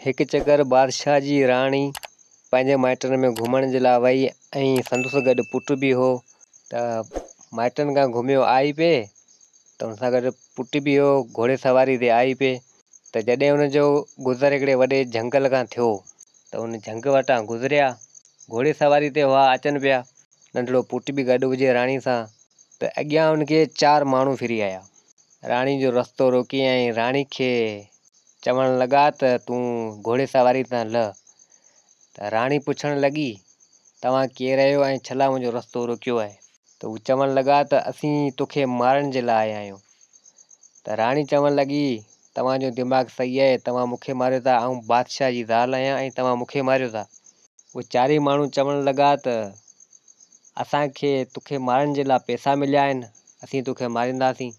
هڪ چڪر بادشاهه جي راڻي پنهنجي مائٽن ۾ گهمڻ جي لاء وئي ۽ سندس گڏ پٽ به هو ته مائٽن کان گهميو آئي پئي ته ان سان گڏ پٽ به هو گهوڙي سواري تي آئي پئي ته جڏهن ان جو گذر هڪڙي وڏي جهنگل کان ٿيو ته ان جهنگ وٽان گذريا گهوڙي سواري تي هئا اچن پيا ننڍڙو پٽ به گڏ هجي راڻي سان ته اڳيان ان کي چار ماڻهو ڦري آيا راڻي جو رستو روڪي ۽ راڻي کي چوڻ لڳا ته تون گهوڙي سواري تان لهه. ته راڻي پڇڻ لڳي، توهان ڪير آهيو ۽ ڇلا منهنجو رستو روڪيو آهي؟ ته هو چوڻ لڳا ته اسين توکي مارڻ جي لاء آيا آهيون. ته راڻي چوڻ لڳي، توهان جو دماغ صحيح آهي، توهان مون کي ماريو ٿا، آئون بادشاهه جي زال آهيان ۽ توهان مون کي ماريو ٿا. اهي چارئي ماڻهو چوڻ لڳا ته اسان کي توکي مارڻ جي لاء پئسا مليا آهن، اسين توکي مارينداسين.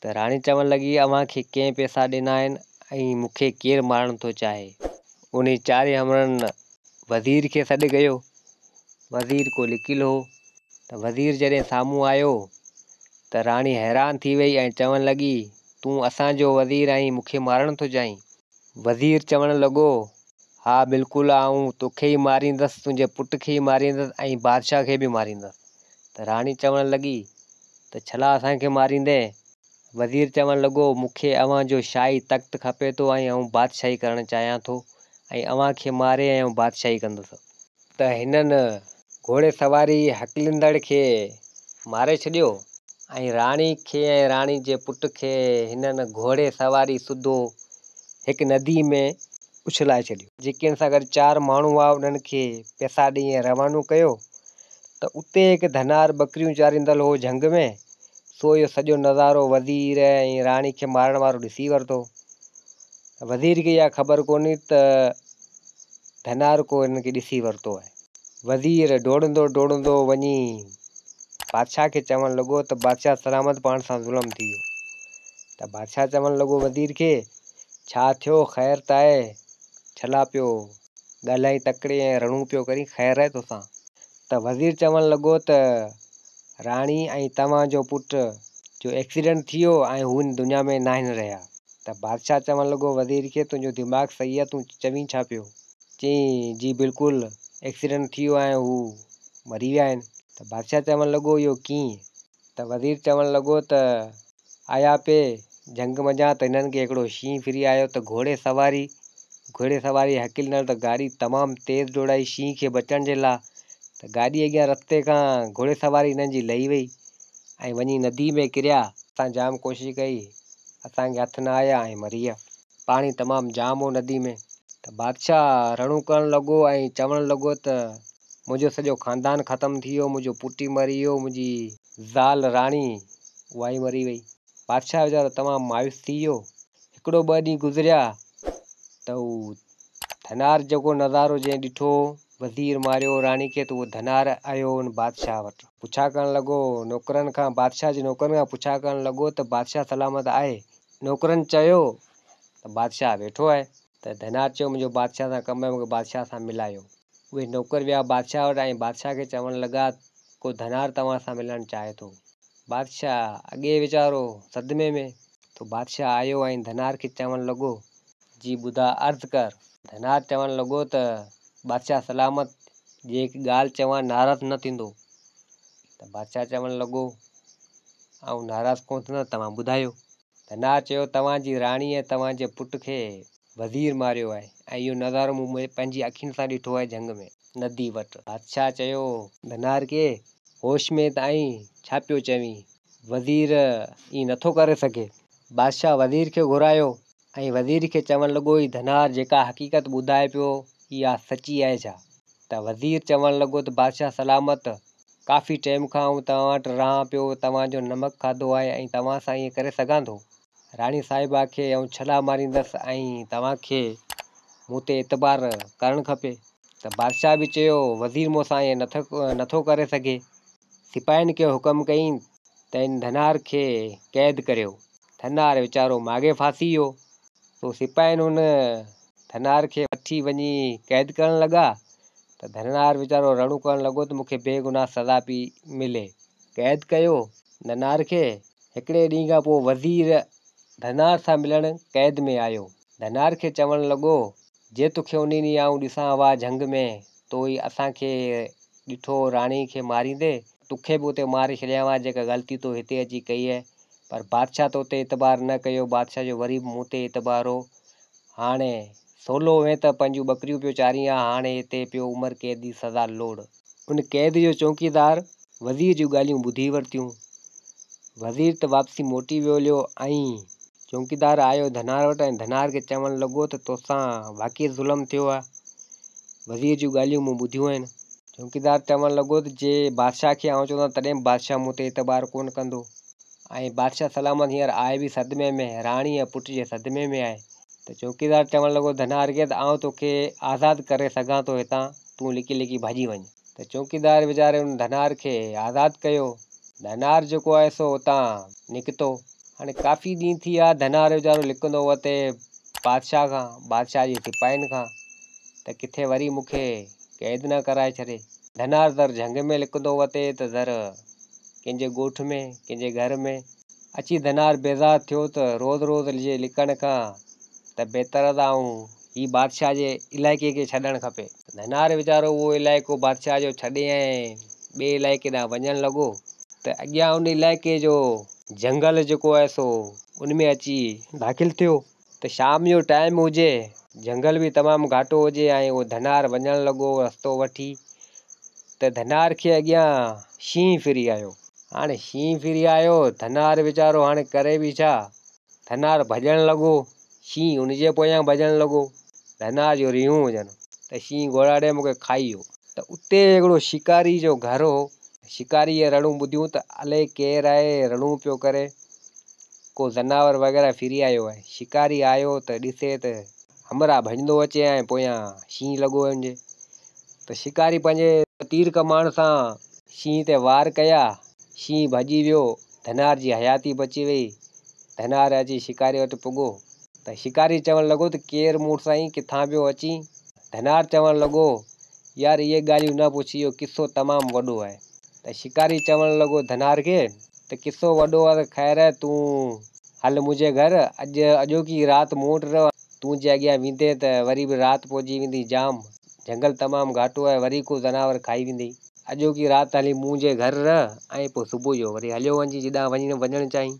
ته راڻي چوڻ لڳي، اوهان کي ڪنهن پئسا ڏنا آهن ۽ مون کي ڪير مارڻ ٿو چاهي؟ انهي چارئي همراهن وزير کي سڏ ڪيو. وزير ڪو لڪيل هو ته وزير جڏهن سامهون آيو ته راڻي حيران ٿي وئي ۽ چوڻ لڳي، تون اسان جو وزير آهين مون کي مارڻ ٿو چاهين؟ وزير چوڻ لڳو، ها بلڪل آئون توکي ئي ماريندس، تنهنجي پٽ کي ئي ماريندس ۽ بادشاهه کي به ماريندس. ته راڻي چوڻ لڳي ته ڇلا اسان کي ماريندين؟ وزير چوڻ لڳو، مون کي اوهان جو شاهي تخت کپي ٿو ۽ آئون بادشاهي ڪرڻ چاهيان ٿو ۽ اوهان کي ماري ۽ آئون بادشاهي ڪندس. ته هنن گهوڙي سواري هڪليندڙ کي ماري ڇڏيو ۽ راڻي کي ۽ راڻي جي پٽ کي هنن گهوڙي سواري سوڌو هڪ ندي ۾ اڇلائي ڇڏيو. جيڪي هن سان گڏ چار ماڻهو هئا انهن کي پئسا ڏئي ۽ روانو ڪيو ته اتي هڪ ڌنار ٻڪريون چاريندل هو جهنگ ۾، سو اهو سڄو نظارو وزير ۽ راڻي کي مارڻ وارو ڏسي ورتو. وزير کي اها خبر ڪونهي ته ڌنار ڪو هنن کي ڏسي ورتو آهي. وزير ڊوڙندو ڊوڙندو وڃي بادشاهه کي چوڻ لڳو ته بادشاهه سلامت پاڻ سان ظلم ٿي ويو. ته بادشاهه چوڻ لڳو وزير کي ڇا ٿيو خير ته آهي ڇلا پيو ڳالهائين تڪڙي ۽ رڙون پيو ڪرين خير آهي توسان. ته وزير چوڻ لڳو ته راڻي ۽ توهان جو پٽ جو ايڪسيڊنٽ ٿي ويو ۽ هو هن دنيا ۾ ناهن رهيا. ته بادشاهه چوڻ لڳو وزير کي تنهنجو دماغ صحيح آهي تون چوين ڇا پيو؟ چيائين جي بلڪل ايڪسيڊنٽ ٿي ويو آهي ۽ هو مري ويا آهن. ته بادشاهه چوڻ لڳو اهو ڪيئن؟ ته وزير چوڻ لڳو ته آيا پئي جهنگ منجهان ته هنن کي هڪڙو شينهن ڦري آيو ته گهوڙي سواري گهوڙي سواري هڪليندڙ ته گاڏي تمام تيز ڊوڙائي شينهن کي بچڻ جي لاء ته گاڏي اڳيان رستي کان گهوڙي سواري هنن جي لهي وئي ۽ وڃي ندي ۾ ڪريا. اسان جام ڪوشش ڪئي اسان کي هٿ نه آيا ۽ مري ويا. پاڻي تمام جام هو ندي ۾. ته بادشاهه رڙون ڪرڻ لڳو ۽ چوڻ لڳو ته منهنجو سڄو خاندان ختم ٿي ويو، منهنجو پٽ ئي مري ويو، منهنجي زال راڻي اها ئي مري وئي. بادشاهه ويچارو تمام مايوس ٿي ويو. هڪڙو ٻه ڏينهن گذريا ته هو ڌنار جيڪو نظارو جنهن ڏٺو هو، وزير ماريو هو راڻي کي ته اهو ڌنار آيو ان بادشاهه وٽ. پڇا ڪرڻ لڳو، نوڪرن کان، بادشاهه جي نوڪرن کان پڇا ڪرڻ لڳو ته بادشاهه سلامت آهي؟ نوڪرن چيو ته بادشاهه ويٺو آهي. ته ڌنار چيو منهنجو بادشاهه سان ڪم آهي مون کي بادشاهه سان ملايو. اهي نوڪر ويا بادشاهه وٽ ۽ بادشاهه کي چوڻ لڳا ڪو ڌنار توهان سان ملڻ چاهي ٿو. بادشاهه اڳي ئي ويچارو صدمي ۾. ته بادشاهه آيو ۽ ڌنار کي چوڻ لڳو. جي ٻڌاء عرض ڪر. ڌنار چوڻ لڳو ته بادشاهه سلامت جي هڪ ڳالهه چوان ناراض نه ٿيندو. ته بادشاهه چوڻ لڳو آئون ناراض ڪونه ٿيندس توهان ٻڌايو. ڌنار چيو، توهان جي راڻي ۽ توهان جي پٽ کي وزير ماريو آهي ۽ اهو نظارو مون پنهنجي اکين سان ڏٺو آهي جهنگ ۾، ندي وٽ. بادشاهه چيو، ڌنار کي هوش ۾ ته آهين، ڇا پيو چوين؟ وزير ائين نٿو ڪري سگهي. بادشاهه وزير کي گهرايو ۽ وزير کي چوڻ لڳو، هي ڌنار جيڪا حقيقت ٻڌائي پيو، اها سچي آهي ڇا؟ ته وزير چوڻ لڳو ته بادشاهه سلامت! ڪافي ٽيم کان آئون توهان وٽ رهان پيو، توهان جو نمڪ کاڌو آهي ۽ توهان سان ائين ڪري سگهان ٿو؟ راڻي صاحبه کي آئون ڇلا ماريندس ۽ توهان کي مون تي اعتبار ڪرڻ کپي. ته بادشاهه به چيو، وزير مون سان ائين نٿو ڪري سگهي. سپاهين کي حڪم ڪيائين ته ان ڌنار کي قيد ڪريو. ڌنار ويچارو ماڳهين ڦاسي ويو. سو سپاهين ان ڌنار کي وٺي وڃي قيد ڪرڻ لڳا ته ڌنار ويچارو رڙون ڪرڻ لڳو ته مون کي بي گناهه سزا پئي ملي. قيد ڪيو ڌنار کي. هڪڙي ڏينهن کان پوء وزير ڌنار سان ملڻ قيد ۾ آيو. ڌنار کي چوڻ لڳو جي توکي انهي ڏينهن آئون ڏسان ها جهنگ ۾، تو ئي اسان کي ڏٺو راڻي کي ماريندي، توکي به اتي ماري ڇڏيان ها، جيڪا غلطي تو هتي اچي ڪئي آهي. پر بادشاهه تو تي اعتبار نه ڪيو، بادشاهه جو وري به مون تي اعتبار هو. هاڻي سولو هئين ته پنهنجون ٻڪريون پيو چارين ها، هاڻي هتي پيو عمر قيد جي سزا لوڙ. ان قيد جو چونڪيدار وزير جون ڳالهيون ٻڌي ورتيون. وزير ته واپسي موٽي ويو هليو ۽ چونڪيدار آيو ڌنار وٽ ۽ ڌنار کي چوڻ لڳو ته توسان واقعي ظلم ٿيو آهي. وزير جون ڳالهيون مون ٻڌيون آهن. چونڪيدار چوڻ لڳو ته جي بادشاهه کي آئون چوندس تڏهن به بادشاهه مون تي اعتبار ڪونه ڪندو ۽ بادشاهه سلامت هينئر آهي به صدمي ۾، راڻي ۽ پٽ جي صدمي ۾ آهي. ته چوڪيدار چوڻ لڳو ڌنار کي ته آئون توکي آزاد ڪري سگهان ٿو هتان تون لڪي لڪي ڀڄي وڃ. ته چوڪيدار ويچاري ان ڌنار کي آزاد ڪيو. ڌنار جيڪو آهي سو اتان نڪتو. هاڻي ڪافي ڏينهن ٿي ويا ڌنار ويچارو لڪندو وتي بادشاهه کان، بادشاهه جي سپاهين کان ته ڪٿي وري مون کي قيد نه ڪرائي ڇڏي. ڌنار ذر جهنگ ۾ لڪندو وتي ته ذر ڪنهن جي ڳوٺ ۾، ڪنهن جي گهر ۾. اچي ڌنار بيزار ٿيو ته روز روز جي لڪڻ کان ته بهتر ته آئون هي بادشاهه جي علائقي کي ڇڏڻ کپي. ڌنار ويچارو اهو علائقو بادشاهه جو ڇڏي ۽ ٻئي علائقي ڏانهن وڃڻ لڳو ته اڳيان ان علائقي جو جهنگل جيڪو آهي سو ان ۾ اچي داخل ٿيو ته شام جو ٽائيم هجي، جهنگل به تمام گهاٽو هجي ۽ اهو ڌنار وڃڻ لڳو رستو وٺي ته ڌنار کي اڳيان شينهن ڦري آيو. هاڻي شينهن ڦري آيو، ڌنار ويچارو هاڻي ڪري به ڇا؟ ڌنار ڀڄڻ لڳو، شينهن ان جي پويان ڀڄڻ لڳو، ڌنار جو ريهون هجن ته شينهن گهوڙاڙي مون کي کائي ويو. ته اتي هڪڙو شڪاري جو گهر هو، شڪاريء رڙون ٻڌيون ته الائي ڪير آهي رڙون پيو ڪري، ڪو زناور وغيره ڦري آيو آهي. شڪاري آيو ته ڏسي ته همراهه ڀڄندو اچي ۽ پويان شينهن لڳو آهي ان جي. ته شڪاري پنهنجي تير ڪمان سان شينهن تي وار ڪيا، شينهن ڀڄي ويو، ڌنار جي حياتي بچي وئي. ڌنار اچي شڪاري وٽ پڳو ته شڪاري چوڻ لڳو ته ڪير مون سائين ڪٿان پيو اچين؟ ڌنار چوڻ لڳو، يار اهي ڳالهيون نه پڇ اهو قصو تمام وڏو آهي. ته شڪاري چوڻ لڳو ڌنار کي ته قصو وڏو آهي ته خير آهي تون هل منهنجي گهر اڄ اڄوڪي رات مون وٽ رهه تون جي اڳيان ويندين ته وري به رات پئجي ويندي جام جهنگل تمام گهاٽو آهي وري ڪو زناور کائي ويندئي. اڄوڪي رات هلي منهنجي گهر رهه ۽ پوء صبح جو وري هليو وڃجي جيڏانهن وڃڻ چاهين.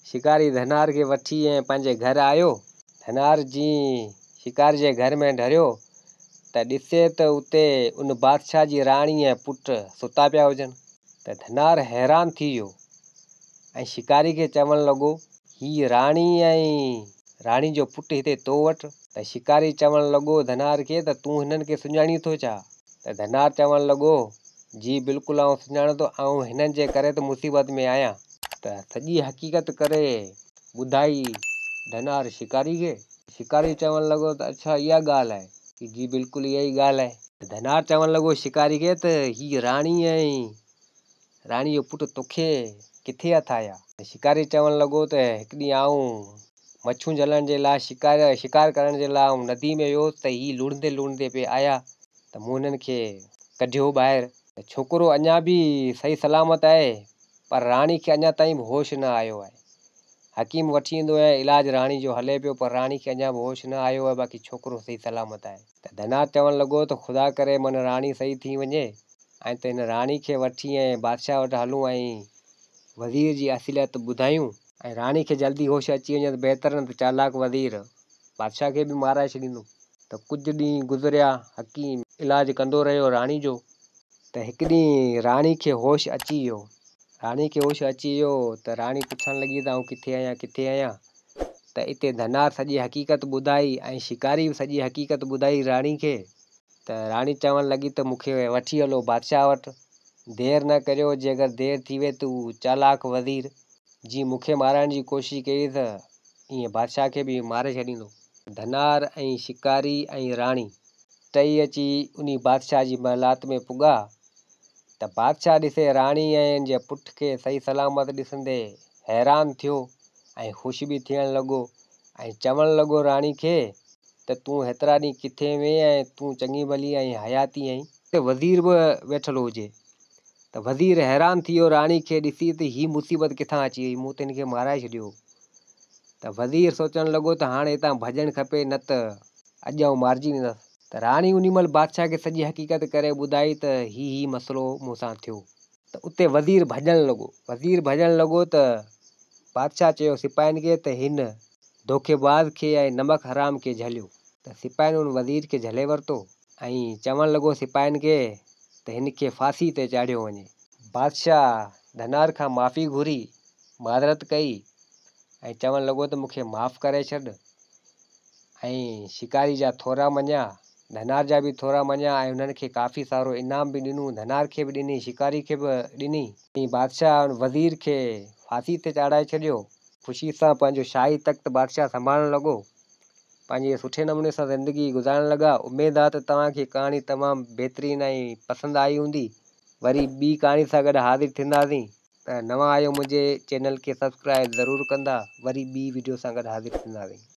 شڪاري ڌنار کي وٺي ۽ پنهنجي گهر آيو. ڌنار جيئن شڪاري جي گهر ۾ ڍريو ته ڏسي ته اتي ان بادشاهه جي راڻي ۽ پٽ ستا پيا هجن. ته ڌنار حيران ٿي ويو ۽ شڪاري کي چوڻ لڳو، هي راڻي ۽ راڻي جو پٽ هتي تو وٽ؟ ته شڪاري چوڻ لڳو ڌنار کي ته تون هنن کي سڃاڻين ٿو ڇا؟ ته ڌنار چوڻ لڳو، جي بلڪل آئون سڃاڻان ٿو، آئون هنن جي ڪري ته مصيبت ۾ آهيان. ته سڄي حقيقت ڪري ٻڌائي ڌنار شڪاري کي. شڪاري چوڻ لڳو ته اڇا اها ڳالهه آهي. جي بلڪل اها ئي ڳالهه آهي. ته ڌنار چوڻ لڳو شڪاري کي ته هي راڻي ۽ راڻي جو پٽ توکي ڪٿي هٿ آيا؟ ته شڪاري چوڻ لڳو ته هڪ ڏينهن آئون مڇون جهلڻ جي لاء شڪار شڪار ڪرڻ جي لاء آئون ندي ۾ ويو هوس ته هي لڙهندي لڙهندي پئي آيا ته مون هنن کي ڪڍيو ٻاهر ته ڇوڪرو اڃا به صحيح سلامت آهي پر راڻي کي اڃا تائين به هوش نه آيو آهي. حڪيم وٺي ايندو آهي، علاج راڻي جو هلي پيو پر راڻي کي اڃا به هوش نه آيو آهي باقي ڇوڪرو صحيح سلامت آهي. ته ڌنار چوڻ لڳو ته خدا ڪري من راڻي صحيح ٿي وڃي ۽ ته هن راڻي کي وٺي ۽ بادشاهه وٽ هلون ۽ وزير جي اصليت ٻڌايون. ۽ راڻي کي جلدي هوش اچي وڃي ته بهتر نه ته چالاڪ وزير بادشاهه کي به مارائي ڇڏيندو. ته ڪجهه ڏينهن گذريا، حڪيم علاج ڪندو رهيو راڻي جو. ته هڪ ڏينهن راڻي کي هوش اچي ويو. راڻي کي هوش اچي ويو ته راڻي پڇڻ لڳي ته آئون ڪٿي آهيان، ڪٿي آهيان؟ ته اتي ڌنار سڄي حقيقت ٻڌائي ۽ شڪاري به سڄي حقيقت ٻڌائي راڻي کي. ته راڻي چوڻ لڳي ته مون کي وٺي هلو بادشاهه وٽ، دير نه ڪريو، جيڪر دير ٿي وئي ته هو چالاڪ وزير جيئن مون کي مارائڻ جي ڪوشش ڪئي ته ائين بادشاهه کي به ماري ڇڏيندو. ڌنار ۽ شڪاري ۽ راڻي ٽئي اچي انهي بادشاهه جي محلات ۾ پڳا ته بادشاهه ڏسي راڻي ۽ ان جي پٽ کي صحيح سلامت ڏسندي حيران ٿيو ۽ خوش به ٿيڻ لڳو ۽ چوڻ لڳو راڻي کي ته تون هيترا ڏينهن ڪٿي هئين ۽ تون چڱي ڀلي ۽ حياتي آهين. اتي وزير به ويٺل هجي ته وزير حيران ٿي ويو راڻي کي ڏسي ته هي مصيبت ڪٿان اچي وئي مون ته هن کي مارائي ڇڏيو هو. ته وزير سوچڻ لڳو ته هاڻي هتان ڀڄڻ کپي نه ته اڄ آئون مارجي ويندس. ته راڻي انهي مهل بادشاهه کي سڄي حقيقت ڪري ٻڌائي ته هي هي مسئلو مون سان ٿيو. ته اتي وزير ڀڄڻ لڳو. وزير ڀڄڻ لڳو ته بادشاهه چيو سپاهين کي ته هن دوکيباز کي ۽ نمڪ حرام کي جهليو. ته سپاهين ان وزير کي جهلي ورتو ۽ چوڻ لڳو سپاهين کي ته هن کي ڦاسي تي چاڙهيو وڃي. بادشاهه ڌنار کان معافي گهري، معذرت ڪئي ۽ چوڻ لڳو ته مون کي معاف ڪري ڇڏ ۽ شڪاري جا ٿورا مڃيا، ڌنار جا به ٿورا مڃيا ۽ انهن کي ڪافي سارو انعام به ڏنو، ڌنار کي به ڏني، شڪاري کي به ڏني. ۽ بادشاهه ان وزير کي ڦاسي تي چاڙهائي ڇڏيو. خوشي سان پنهنجو شاهي تخت بادشاهه سنڀالڻ لڳو. پنهنجي سٺي نموني سان زندگي گذارڻ لڳا. اميد آ ته توهان کي ڪهاڻي تمام بهترين ۽ پسند آئي هوندي. وري ٻي ڪهاڻي سان گڏ حاضر ٿينداسين. ته نوان آهيو منهنجي چينل کي سبسڪرائب ضرور ڪندا. وري ٻي وڊيو سان گڏ حاضر ٿينداسين.